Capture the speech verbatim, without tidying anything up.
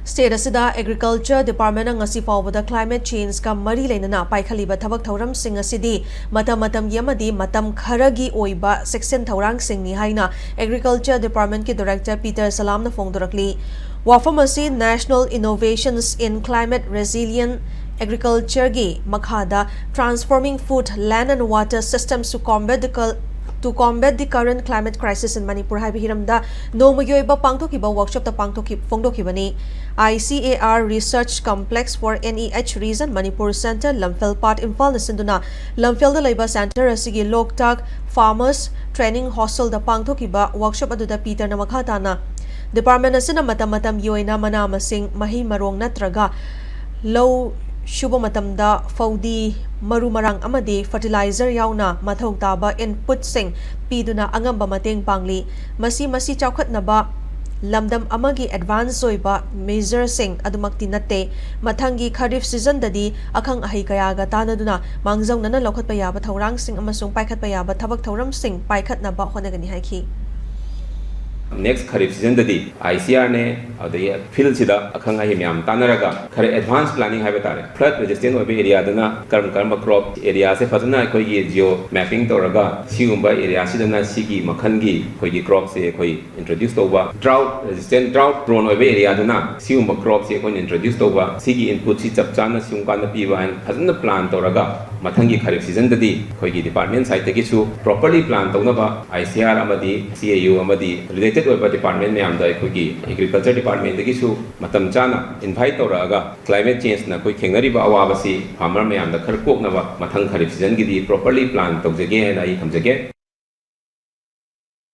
State ꯑꯁꯤꯗ Agriculture Department ꯅ ꯉꯁꯤ ꯐꯥꯎꯕꯗ climate change ꯀ ꯃꯔꯤ ꯂꯩꯅꯅ ꯄꯥꯏꯈꯠꯂꯤꯕ ꯊꯕꯛ ꯊꯧꯔꯝꯁꯤꯡ ꯑꯁꯤꯗꯤ ꯃꯇꯝ ꯃꯇꯝꯒꯤ ꯑꯃꯗꯤ ꯃꯇꯝ ꯈꯔꯒꯤ ꯑꯣꯏꯕ ꯆꯦꯛꯁꯤꯟ ꯊꯧꯔꯥꯡꯁꯤꯡꯅꯤ ꯍꯥꯏꯅ Agriculture Department ꯀꯤ Director ꯄꯤꯇꯔ ꯁꯂꯥꯝꯅ ꯐꯣꯡꯗꯣꯔꯛꯂꯤ꯫ ꯋꯥꯐꯝ ꯑꯁꯤ National Innovations in Climate Resilient Agriculture ꯒꯤ ꯃꯈꯥꯗ Transforming Food, Land and Water Systems to Combat the Cul-, to Combat the Current Climate Crisis in Manipur ꯍꯥꯏꯕ ꯍꯤꯔꯝꯗ ꯅꯣꯡꯃꯒꯤ ꯑꯣꯏꯕ ꯄꯥꯡꯊꯣꯛꯈꯤꯕ workshop ꯇ ꯄꯥꯡꯊꯣꯛꯈꯤ-, ꯐꯣꯡꯗꯣꯛꯈꯤꯕꯅꯤ꯫ I C A R Research Complex for N E H Region, Manipur Center, ꯂꯝꯐꯦꯜ ꯄꯥꯠ, ꯏꯝꯐꯥꯜꯅ ꯁꯤꯟꯗꯨꯅ ꯂꯝꯐꯦꯜꯗ ꯂꯩꯕ center ꯑꯁꯤꯒꯤ ꯂꯣꯛꯇꯥꯛ Farmers Training Hostel ꯗ ꯄꯥꯡꯊꯣꯛꯈꯤꯕ workshop ꯑꯗꯨꯗ ꯄꯤꯇꯔꯅ ꯃꯈꯥ ꯇꯥꯅ, department ꯑꯁꯤꯅ ꯃꯇꯝ ꯃꯇꯝꯒꯤ ꯑꯣꯏꯅ ꯃꯅꯥ ꯃꯁꯤꯡ, ꯃꯍꯩ ꯃꯔꯣꯡ ꯅꯠꯇ꯭ꯔꯒ ꯂꯧ ꯁꯨꯕ ꯃꯇꯝꯗ ꯐꯧꯗꯤ, ꯃꯔꯨ ꯃꯔꯥꯡ ꯑꯃꯗꯤ fertilizer ꯌꯥꯎꯅ ꯃꯊꯧ ꯇꯥꯕ input ꯁꯤꯡ ꯄꯤꯗꯨꯅ ꯑꯉꯝꯕ ꯃꯇꯦꯡ ꯄꯥꯡꯂꯤ꯫ ꯃꯁꯤ, ꯃꯁꯤ ꯆꯥꯎꯈꯠꯅꯕ ꯂꯝꯗꯝ ꯑꯃꯒꯤ advance ꯑꯣꯏꯕ measure ꯁꯤꯡ ꯑꯗꯨꯃꯛꯇꯤ ꯅꯠꯇꯦ꯫ ꯃꯊꯪꯒꯤ Kharif season ꯗꯗꯤ ꯑꯈꯪ ꯑꯍꯩ ꯀꯌꯥꯒ ꯇꯥꯟꯅꯗꯨꯅ ꯃꯥꯡꯖꯧꯅꯅ ꯂꯧꯈꯠꯄ ꯌꯥꯕ ꯊꯧꯔꯥꯡꯁꯤꯡ ꯑꯃꯁꯨꯡ ꯄꯥꯏꯈꯠꯄ ꯌꯥꯕ ꯊꯕꯛ ꯊꯧꯔꯝꯁꯤꯡ ꯄꯥꯏꯈꯠꯅꯕ ꯍꯣꯠꯅꯒꯅꯤ ꯍꯥꯏꯈꯤ꯫ Next Kharif season ꯗꯗꯤ I C R ꯅꯦ, ꯑꯗꯒꯤ field ꯁꯤꯗ ꯑꯈꯪ ꯑꯍꯩ ꯃꯌꯥꯝ ꯇꯥꯟꯅꯔꯒ ꯈꯔ advance planning ꯍꯥꯏꯕ ꯇꯥꯔꯦ, flood resistant ꯑꯣꯏꯕ area ꯗꯅ ꯀꯔꯝ ꯀꯔꯝꯕ crop, area ꯁꯦ ꯐꯖꯅ ꯑꯩꯈꯣꯏꯒꯤ geo mapping ꯇꯧꯔꯒ ꯁꯤꯒꯨꯝꯕ area ꯁꯤꯗꯅ ꯁꯤꯒꯤ ꯃꯈꯜꯒꯤ ꯑꯩꯈꯣꯏꯒꯤ crop ꯁꯦ ꯑꯩꯈꯣꯏ introduce ꯇꯧꯕ, drought resistant, drought prone ꯑꯣꯏꯕ area ꯗꯅ ꯁꯤꯒꯨꯝꯕ crop ꯁꯦ ꯑꯩꯈꯣꯏꯅ introduce ꯇꯧꯕ, ꯁꯤꯒꯤ input ꯁꯤ ꯆꯞ ꯆꯥꯅ ꯁꯤꯒꯨꯝ ꯀꯥꯟꯗ ꯄꯤꯕ ꯍꯥꯏꯅ ꯐꯖꯅ plan ꯇꯧꯔꯒ ꯃꯊꯪꯒꯤ Kharif season ꯗꯗꯤ ꯑꯩꯈꯣꯏꯒꯤ department side ꯇꯒꯤꯁꯨ properly plan ꯇꯧꯅꯕ I C R ꯑꯃꯗꯤ C A U ꯑꯃꯗꯤ related ꯑꯣꯏꯕ department ꯃꯌꯥꯝꯗ ꯑꯩꯈꯣꯏꯒꯤ Agriculture Department ꯇꯒꯤꯁꯨ ꯃꯇꯝ ꯆꯥꯅ invite ꯇꯧꯔꯛꯑꯒ climate change ꯅ ꯑꯩꯈꯣꯏ ꯊꯦꯡꯅꯔꯤꯕ ꯑꯋꯥꯕꯁꯤ farmer ꯃꯌꯥꯝꯗ ꯈꯔ ꯀꯣꯛꯅꯕ ꯃꯊꯪ Kharif season ꯒꯤꯗꯤ properly plan ꯇꯧꯖꯒꯦ ꯍꯥꯏꯅ ꯑꯩ ꯊꯝꯖꯒꯦ꯫